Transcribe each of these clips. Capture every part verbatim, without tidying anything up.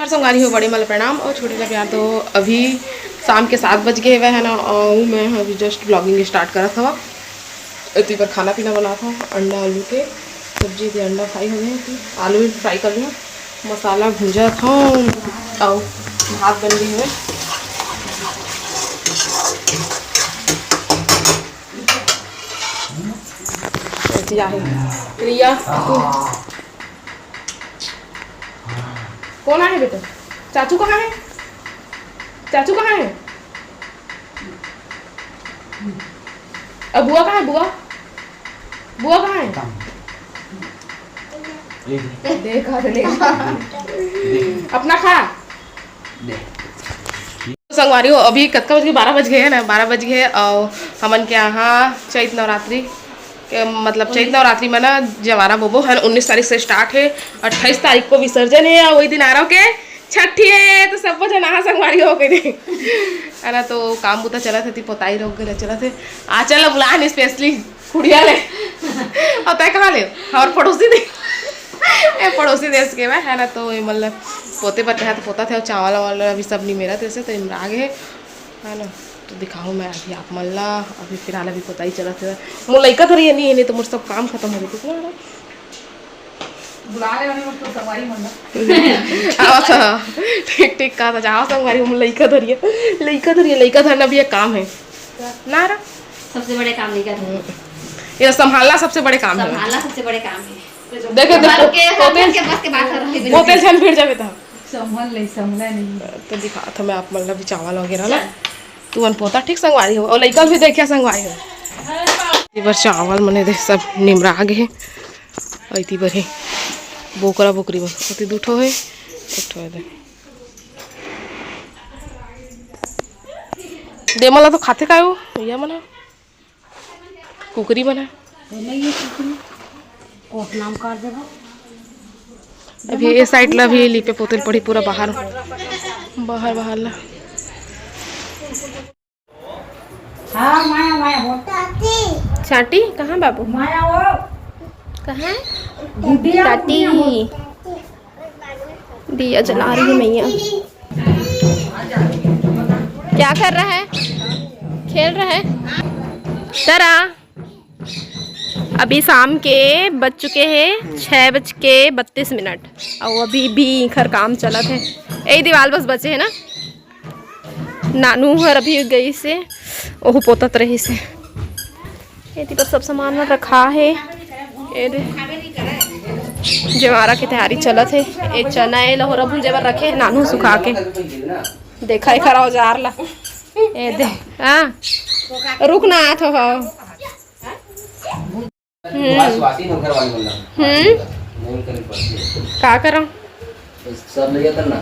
संगवारी हो, बड़े मन ल प्रणाम और छोटे ला प्यार। तो अभी शाम के सात बज गए हवय, है ना, और मैं अभी just vlogging start करत हवं। एती बर खाना पीना बनात हवं, अंडा आलू के सब्जी, एती अंडा fry हो गए, आलू भी fry कर लिया, मसाला भूंजत हवं, और भात बन गए हवय। एती आहे रिया, तू कौन आहे बेटा? चाचू कहाँ है? चाचू कहाँ है? अब बुआ कहाँ है? बुआ, बुआ कहाँ है? देखा तो नहीं। अपना खा। संगवारी हो, अभी कतका बज गए? बारह बज गए है ना, बारह बज गए। और हमन के यहाँ चैत नवरात्रि के, मतलब, चैत नवरात्रि में ना जवारा बोबो है, उन्नीस तारीख से start है, अट्ठाईस तारीख को विसर्जन है, और वही दिन आरव के छठी है। तो सब झन आहा संगवारी हो गए है ना। तो काम बुता चलत है, ती पोताई रोक गए चलत है। आ चल बुला ने specially कुड़िया ले। और तय कहाँ ले? हमार पड़ोसी दे। ए, पड़ोसी देश के बा, है ना, तो ये मतलब पोते बर कहा तो पोता थे, और चावल वावल अभी सब निमेरा थे, तो इमरा आगे है, है ना। तो दिखाओ मैं अभी आप मन ला, अभी फिलहाल अभी पोताई चलत है। मोर लइका धरिया नहीं है, नहीं तो मोर सब काम खत्म हो जाते ना। बुला ले, मैंने तो सवारी मन ला। आओ तो, ठीक, ठीक कहा था, जाओ संगवारी, मोर लइका धरिया, लइका धरिया, लइका धरना भी एक काम है ना रा? सबसे बड़े काम नहीं करते। ये संभालना सबसे बड़े काम है। संभालना सबसे बड़े काम है। देखे, देखे, संभाल के, पोते, संभाल के बस के बात कर रहे हैं। पोते झन भिड़ जावे तो। संभल ले, संभला नहीं। तो दिखा था मैं आप मन ला भी चावल वगैरह ना। चल। तू मन पोता ठीक संगवारी हो, और लइका भी देखिया संगवारी हो। इबर चावल मने दे सब निमरा गे हे। और इति बर हे बोकरा बोकरी मन, ओती दू ठो हे, एक ठो हे दे। दे मन ला तो खाथे काय हो भैया मन ह? कुकरी मन ह। तो नहीं ये कुकरी। कोट नाम कर देबो। अभी ये साइड ला भी लिपे पोते ल पड़ी पूरा बाहर, बाहर, बाहर ला। हाँ, माया, माया, बोल। चाटी कहाँ बाबू? माया, वो। कहाँ? गुड्डिया, टाटी। गुड्डिया, बोल। दिया जला रही है मैया। क्या कर रहा है? खेल रहा है। तरा। अभी शाम के बज चुके हैं छः बज के बत्तीस मिनट, और अभी भी इखर काम चलत है। यही दीवाल बस बचे है ना, नानू हर अभी गई से ओहू पोतत रही से। एती पर सब सामान मन रखा है। ए दे, जेवारा की तैयारी चलत है। ए चना, ए लहोरा भूंजे बर रखे है नानू सुखा के। देखा एखर औजार ला। ए दे, हाँ, रुक ना, आत हो। हम्म। हम्म। का करा? सब ले जाता ना।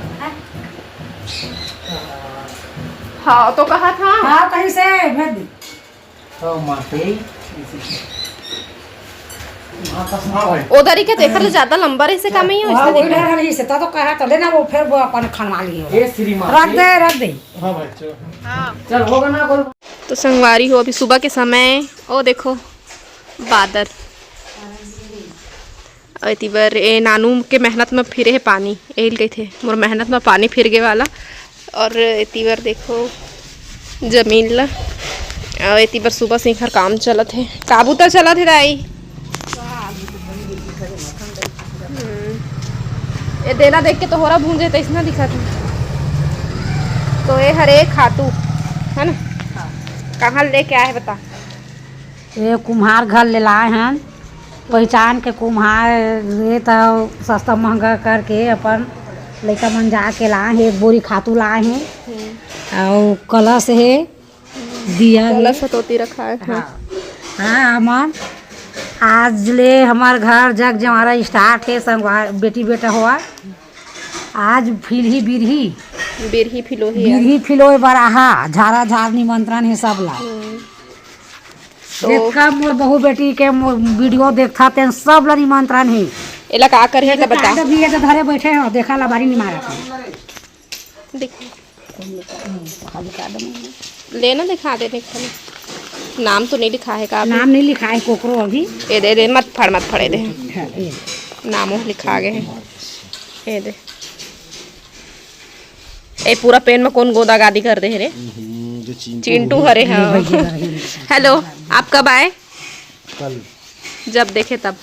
हाँ, तो कहा था। हाँ, कहीं से भेज दी। तो माटी। उधर ही के तो एकर ले ज्यादा लंबा रही से काम ही हो, हाँ, इसने वो देखा। इधर रही से, तो, तो कहा तो लेना, वो फिर वो अपन खनवा लिए। ए श्रीमान। रख दे, रख दे। हाँ भाई, चलो। हाँ। चल, होगा ना, बोल। तो संगवारी हो, अभी सुबह के समय, ओ देखो, बादर। अउ एती बर ए नानू के मेहनत म फिरे हे पानी, एही ल कहिथे, मोर मेहनत म पानी फिर गे वाला। अउ एती बर देखो जमीन ल, अउ एती बर सुबह से इखर काम चलत हे। का बुता चलत हे दाई? हम्म। ए देना देख के तो होरा भूंजे तइसना दिखत हे। तो ए हरे खातू, है ना? कहाँ लेके आए हे बता? ये कुम्हार घर ले लाए हन, पहचान के कुम्हार, ये तो सस्ता महंगा करके अपन लइका मन जाके लाए हे। एक बोरी खातू लाए हे, हम्म। अउ कलश हे, दिया हे। कलश हतोती रखा है, हाँ। हाँ, हाँ, हमन आज ले हमर घर जग जंवारा start हे, संगवार बेटी बेटा होवा, आज फिलही बिरही, बिरही फिलोही आज। बिरही फिलोय बर आहा, झारा झार निमंत्रण हे सब ला। हम्म। तो जतका मोर बहू बेटी के मोर video देखथा, तेन सब ला निमंत्रण हे। एला का करही ये त तो बता। कांड भी ये तो धरे बैठे हो, देखा ला बारी निमारा था। देख। हम्म, खाली कांड में। ले ना दिखा दे, देख खाली। नाम तो नहीं लिखा है का अभी? नाम नहीं लिखा है कोकरो अभी। ए दे, दे, मत फाड़, मत फाड़े दे। हाँ, ये। नामो लिखा गए हैं। ए दे। ए पूरा पेन में कौन गोदा गादी कर दे रे? हम्म, जो चिंटू चिंटू हो। हरे, हाँ। हेलो, आप कब आए? कल। जब देखे तब।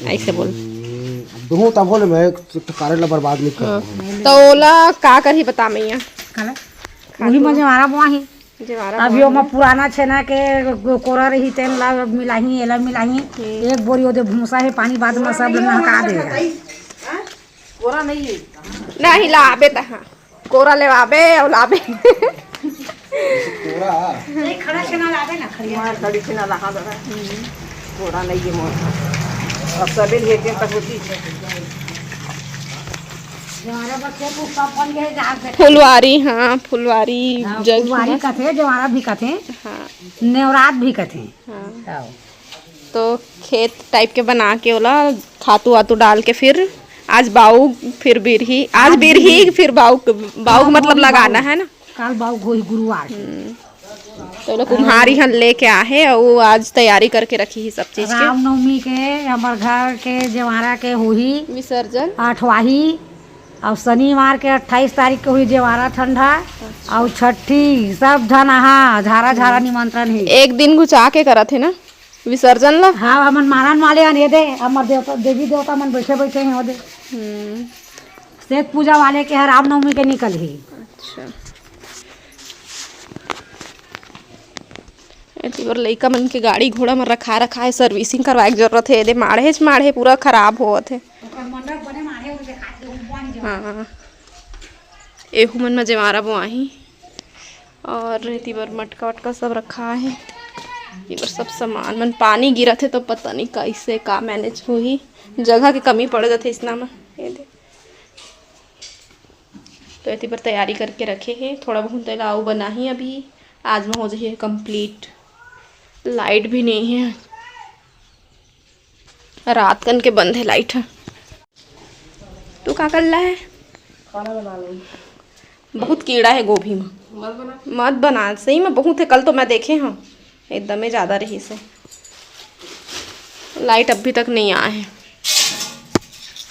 ऐसे बोल। हम्म, अब दूँ तब बोले, मैं तो कारड ला बर्बाद नहीं कर। हाँ। तो ओला का करही बता मैया? काला? खातू वही में ला। जवारा बोआही। जवारा अभी बोआही। ओमा पुराना छेना के कोरा रही, तेन ला मिलाही, एला मिलाही। हम्म। एक बोरी ओदे भूसा हे, पानी बाद में सब नहका दे। कोरा नहीं है। नहीं लाबे त हाँ। कोरा लेवाबे अउ लाबे। कोरा। नहीं, खड़ा छेना लाबे ना, खड़िया। मैं खड़ी छेना ला, हाँ, दादा। कोरा नहीं है मोर। अब सबे लेके तक होती। जवारा बस के तू सब बन गए, जहाँ से। फुलवारी, हाँ, फुलवारी हाँ, जग फुलवारी है। कथे, जवारा भी कथे। हाँ। नेवरात भी कथे। हाँ। हाँ। तो खेत टाइप के बना के ओला खातू वातू डाल के फिर आज बाऊ, फिर बिरही, आज आज बिरही, बिरही। फिर बाऊ, बाऊ हाँ, मतलब बोली लगाना बाऊ। है ना। काल बाऊ होही गुरुवार के। हम्म। तो लोग कुम्हार इहाँ लेके आहे अउ आज तैयारी करके रखी ही सब चीज के। रामनवमी के हमर घर के जवारा के होही विसर्जन। अठवाही अउ शनिवार के अट्ठाईस तारीख के होही जवारा ठंडा। अच्छा। अउ छठी सब झन आहा, झारा झारा निमंत्रण हे। एक दिन घुचा के करत हे ना विसर्जन ला? हाँ, हमन मारन वाले हन, ये दे, हमर देवता, देवी देवता मन बैठे बैठे हैं, वो दे। हम्म। सेत पूजा वाले के ह रामनवमी के निकलही। अच्छा। एती बर लइका मन के गाड़ी घोड़ा म रखा रखा है, servicing करवाए के जरूरत है। एदे माढ़ेच माढ़े पूरा खराब होवत है। ओकर मंडप बने माढ़े, ओदे खाए के ऊपर नहीं जाओ। हाँ, एहू मन म जेवारा बोआही। और एती बर मटका वटका सब रखा है। ये बर सब सामान मन, पानी गिरत है तो पता नहीं कैसे का manage होही, जगह के कमी पड़ जाथे इसना म। ये दे। तो एती बर तैयारी करके रखे हे, थोड़ा बहुत तेला अउ बनाही अभी, आज में हो जाही complete। Light भी नहीं है, रात कन के बंद है light ह। तू का कर ला है? खाना बना लो। बहुत कीड़ा है गोभी में। मत बना। मत बना, सही में बहुत है, कल तो मैं देखे हूँ एकदमे ज्यादा रही से। Light अभी तक नहीं आए है,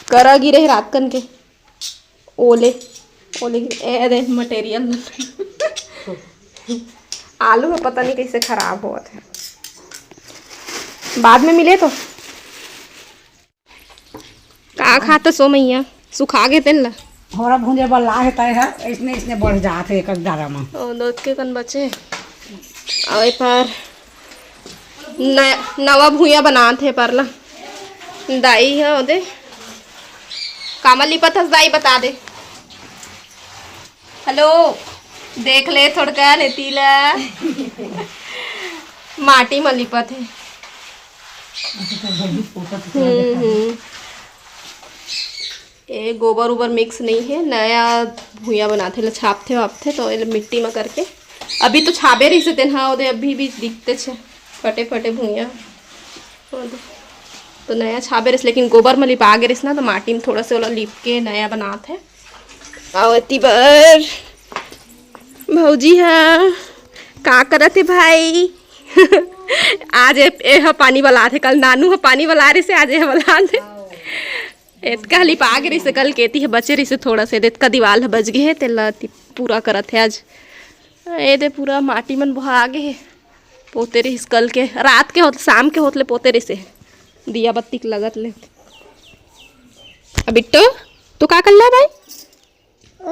करा गिरे है रात कन के। ओले, ओले, ए, अरे material। आलू ह पता नहीं कैसे खराब होवत है, बाद में मिले तो। का खात सो मैया, सुखा गे तेन ला? हमरा भूंजे बर लाहे तय है, इसने, इसने बढ़ जात है एक एक डारा में। ओ, दो के कन बचे। अउ ए पर न-, नवा भुइया बनात हे परला। दाई ह ओदे। कामा लिपत हस दाई, बता दे। हेलो, देख ले थोड़का नेती ला। माटी म लिपत हे। हम्म, हम्म। ए गोबर उबर mix नहीं है, नया भुइया बनाथे, ल छापथे वापथे तो एला मिट्टी म करके। अभी तो छाबे रहिसे तेन हा, ओदे अभी भी दिखते छे फटे फटे भुइया। ओदे तो नया छाबे रहिस, लेकिन गोबर म लिपा गे रहिस ना, तो माटी म थोड़ा से ओला लिप के नया बनात है। अउ एती बर भौजी हा का करत हे भाई? आज ए, ए हा पानी वाला आथे, कल नानू हा पानी वाला रहिसे, आज ए हा वाला आथे। एतका लिपा गे रहिसे, कल केती ह बचे रहिसे थोड़ा से, एतका दीवाल ह बच गे हे, तेला ति-, पूरा करत हे आज। ए दे पूरा माटी मन बोहा गे हे, पोते रहिस कल के, रात के होत, शाम के होत ले पोते रहिसे, दिया बत्ती के लगत ले। अब बिट्टू, तू का कर ले भाई?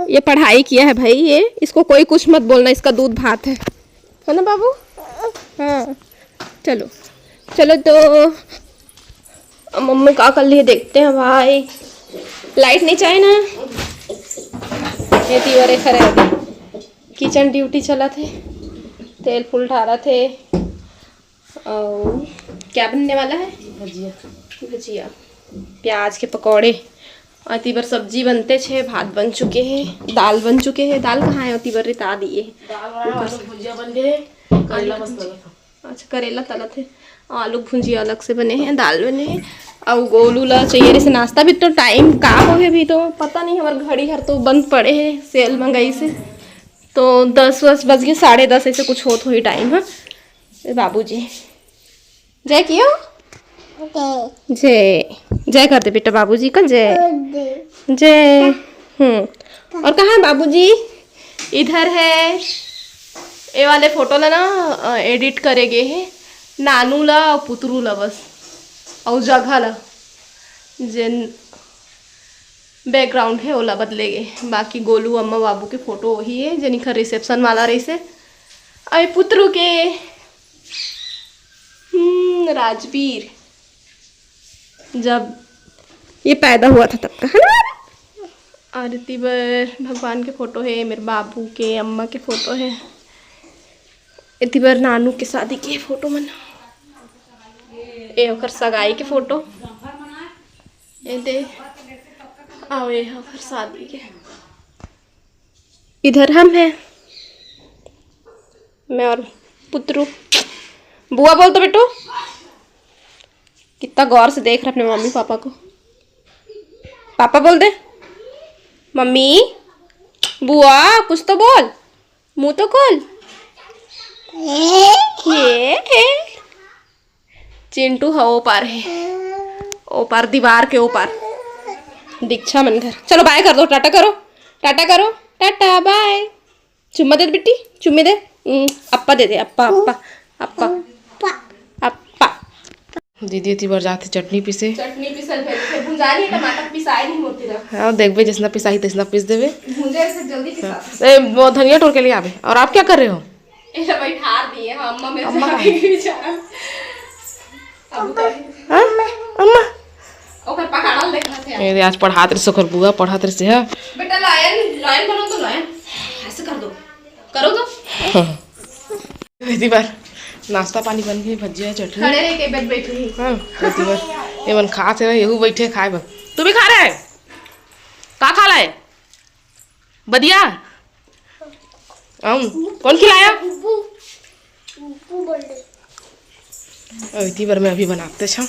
ये पढ़ाई किया है भाई, ये, इसको कोई कुछ मत बोलना, इसका दूध भात है, है ना बाबू? हाँ, चलो, चलो तो अब मम्मी का कर लिए देखते हैं भाई। Light नहीं चाहे ना, ये तीवरे खरे अभी kitchen duty चलत हे, तेल फूल ढारत हे। और क्या बनने वाला है? भजिया। भजिया, प्याज के पकौड़े। और एती बर सब्जी बनते छे, भात बन चुके हे, दाल बन चुके हे। दाल कहाँ है? एती बर रिता दिए हे। दाल वाला आलू भुजिया बन गए, करेला आलू मस्त भुजिया। लगा था। अच्छा, करेला तलत हे, आलू भुजिया अलग से बने हे, दाल बने हे। अउ गोलू ला चाहिए रहिसे नाश्ता। भी तो time का हो हे, भी तो पता नहीं, हमर घड़ी हर तो बंद पड़े हे, सेल मंगाई से तो दस वस बज गए, साढ़े दस ऐसे कुछ होत होही time। हाँ, ए बाबूजी जय कियो। जय। जय, जय कर दे बेटा बाबूजी का जय। जय। हम्म। और कहाँ है बाबूजी? इधर है, ये वाले फोटो ला ना एडिट करे गे हे, नानू ला अउ पुतरू ला बस, अउ जगह ला, जेन बैकग्राउंड हे ओला बदले गे। बाकी गोलू अम्मा बाबू के फोटो वही हे जेन इखर रिसेप्शन वाला रहिसे। अउ पुतरू के हम्म, राजवीर जब ये पैदा हुआ था तब का, है ना? आरती बर भगवान के फोटो हे, मेरे बाबू के, अम्मा के फोटो हे। एती बर नानू के शादी के फोटो मन, ए ओकर सगाई के फोटो, ए दे, अउ ए ओकर शादी के। इधर हम हैं, मैं और पुतरू। बुआ बोल तो बेटू, कितना गौर से देख रहा अपने मम्मी पापा को। पापा बोल दे, मम्मी, बुआ, कुछ तो बोल, मुंह तो खोल। ये, ये। चिंटू ह ओ पार हे, ओ पार दीवार के ओ पार। दीक्षा मन घर। चलो बाय कर दो, टाटा करो, टाटा करो, टाटा बाय। चुम्मा दे दे बिट्टी, चुम्मी दे। हम्म, अप्पा दे दे, अप्पा, अप्पा, अप्पा, अप्पा। दीदी एती बर जाथे चटनी पीसे। चटनी पीसल भेल, फिर भुंजानी टमाटर पिसाए नहीं होती ना। हाँ, देखबे जैसना पिसाही तैसना पीस देबे। भुंजे से जल्दी पिसा। ए, वो धनिया टोर के लिए आवे। और आप क्या कर रहे हो? एला बैठार दिए, हाँ, अम्मा मेरे अम्मा से कहाँ? बेचारा। अब उतर। हाँ? अम्मा। ओकर पहाड़ा देखना थे। ए, आज पढ़ात रहिस ओकर बुआ, पढ़ात रहिस, हाँ। बेटा, लायन, लायन बनो तो लायन। ऐसे कर दो। करो तो। हाँ। एती बर नाश्ता पानी बन गई, भजिया, चटनी। खड़े रह के बैठ बैठ रही। हाँ, एती बर ये मन खात हे, यहू बैठे खाए बर। तू भी खा रहा है? का खा रहा है? बदिया? आम? कौन खिलाया? अउ एती बर मैं अभी बनाते छा।